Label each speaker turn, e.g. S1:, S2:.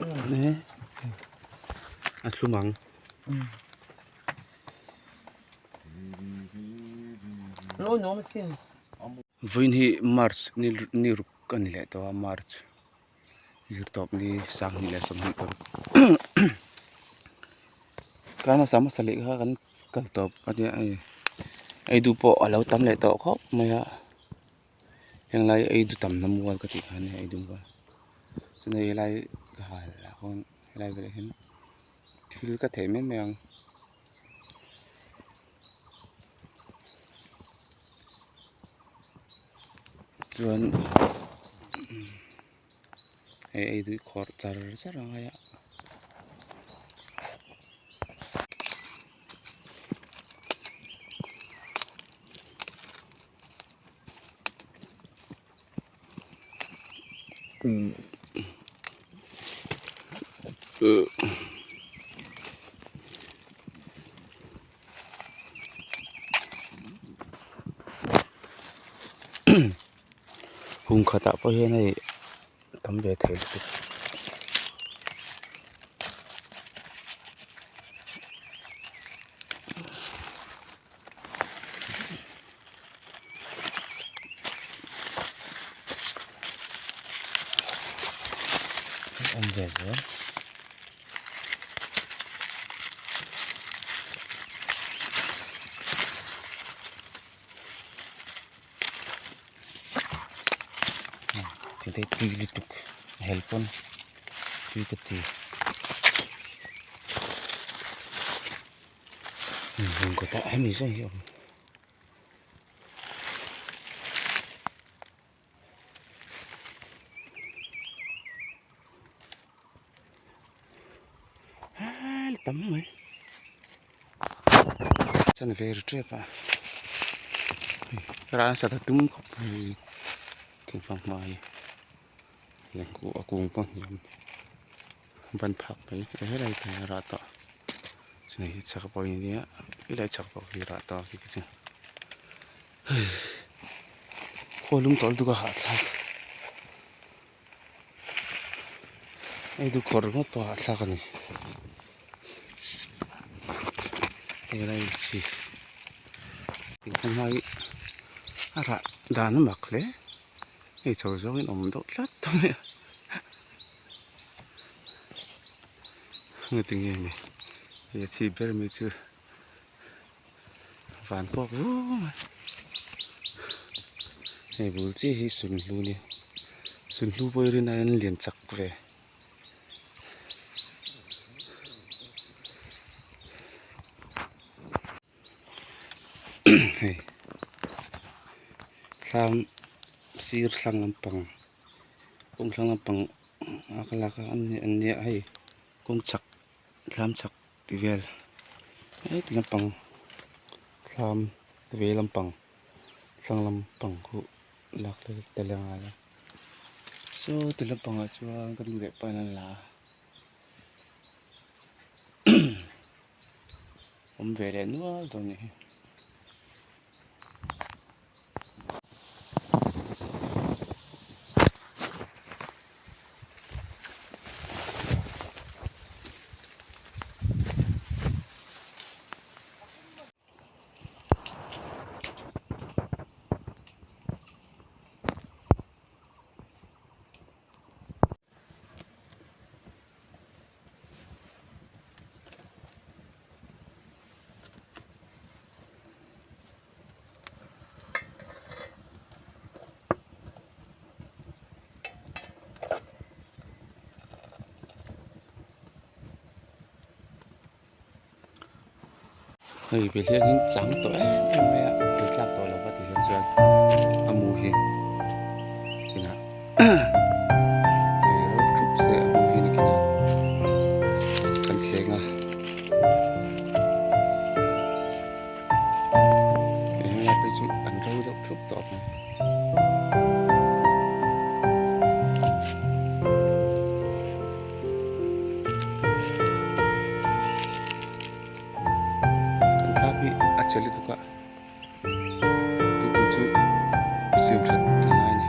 S1: A thlum ang. Vawiin hi March ni ruk a ni leh tawh a March zirtawp ni sanghnih leh sawmhnih paruk kar hmasa hmasa leh kha kan kal tawp a nia hei ei duh pawh a lo tam leh tawh khawp mai a heng lai ei du tamna mual ka tih kha ania ei du mual chuan hei helai ka hal ah khawn helai velah hian thil ka theh mai mai ang. Chuan hei ei duh khawrh char char a ngai a. Hung khatah pawh hian hei tam ve thei lutuk. Awm ve zel. Tete tui lutuk a hel pawn tui ka ti. Hmun kawtah hemi zawng hi a awm. Hel tam mai chan ve ri tep a rah nasa ta tum khawp mai thingfang hma hi a kung pawh hniam. Ban phak mai e helai te hian rah tawh chumi hi chak pawh hi nia helai chak pawh hi rah tawh khi chu hei khaw lung tawlh lutuk a hahthlak hei du khawrh ringawt pawh a hahthlak a ni helai chi tinghma hi a rah dan a mak hle hei chho zawngin awm deuh tlat mai a. Ngatinge ni hei a chhip ber mai chu van puak vum a hei bul chiah hi sunhlu nia sunhlu pawh hi rin aiin lian chak ve hei thlam sir thlang lampang kawng thlang lampang a ka lak a an nia hei kawng chhak thlam chhak tih vel heti lampang thlam vei lampang thlang lampang khu lak tel a ngai a saw ti lampangah chuan ka nu leh pa in an la a. Awm ve leh nual dawn nih hi. Hei ve hian in chang tawh em em mai a tui tlak tawh lo va ti hian chuan a mu hi inah hei ro thup se a mu hi nikin a kan thleng a hei helai phei chu an ro deuh thup tawh mai. Kan thlak hi a che lutuk a tun chu siam that a ngai a ni.